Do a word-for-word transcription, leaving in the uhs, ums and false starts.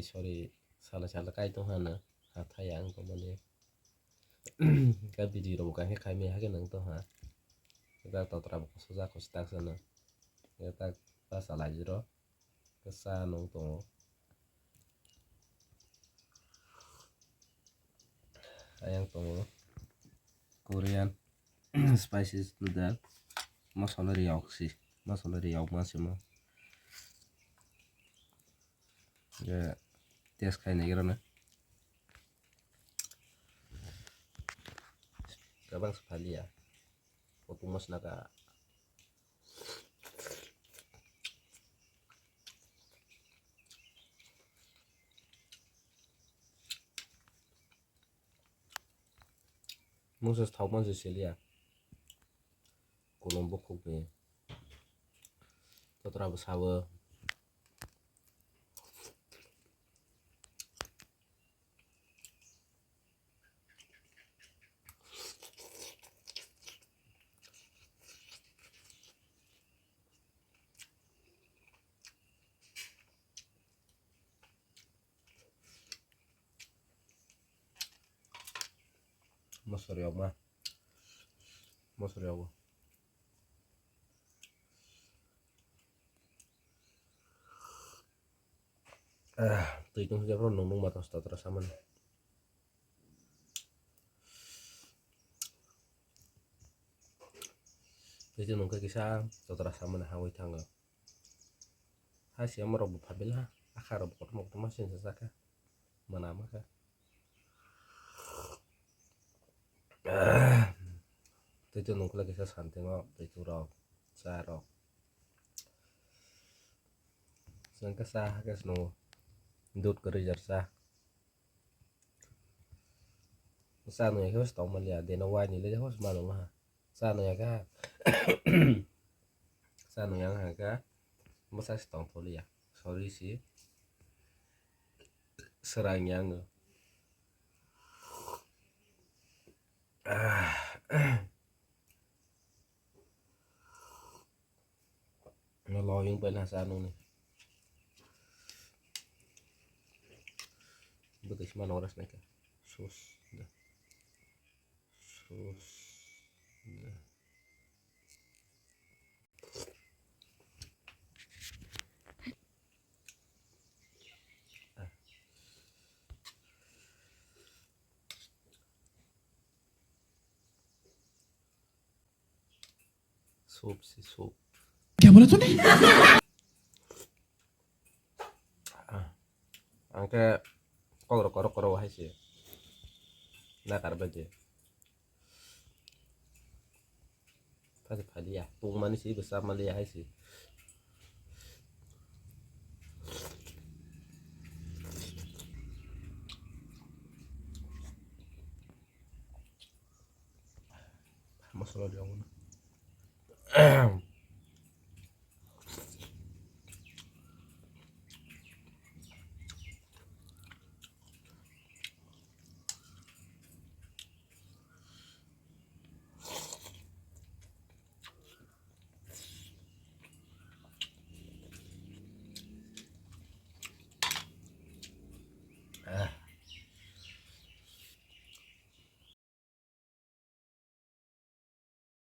Sorry, sala sala kai tong hana. Hathai ang tong mani. Ka video rok khe khai mi hakhe nang tong ha. Ka totra bo kosoja kosi tak sana. Ka tak pa sala jiro. Ka sa nung tongo. Ayang tongo Korean spices noodle. Masala riyok si. Masala riyok ma simo. Ye test khai nai rana. Kabang se phalia. Kotung masna ka. Mungsa thok man se selia. Kolom bukhuk ni. Totra bo sabo. Mosori rok ma. Mosori rok bo. Ah, twi tong khe phano nung nung ma tosta totra samani. Twi tong nung khe kisa totra samani hawi thango. Ha si ama rok bo phabil ha, akha rok bo kotorma kotorma sinsa sakha, mwnama kha. Twi tong nung khe kisa santi no twi tong rok, cha rok. Chwng khe cha hakhe se nungo. Dudh kwrwi jar cha. Cha nungya khe se tong manliya. Deno wai ni le hos ma nung ha. Cha nungya khe ha. Cha nungya wng kha khe bwsa se tong tholiya. Sorry si. Swrang ya wng. Ah. No lo yung pa na sa ano ni. Bwtwi sima no ras nai ka. Sus. Da. Sus. Da. Soup si soup. क्या बोला तूने? Ah. Ang khe kok rok korok korok hai se. Na kar bai de. Phai phai liya. Tung mani si bwsa ma liya hai se. Masala dia mana?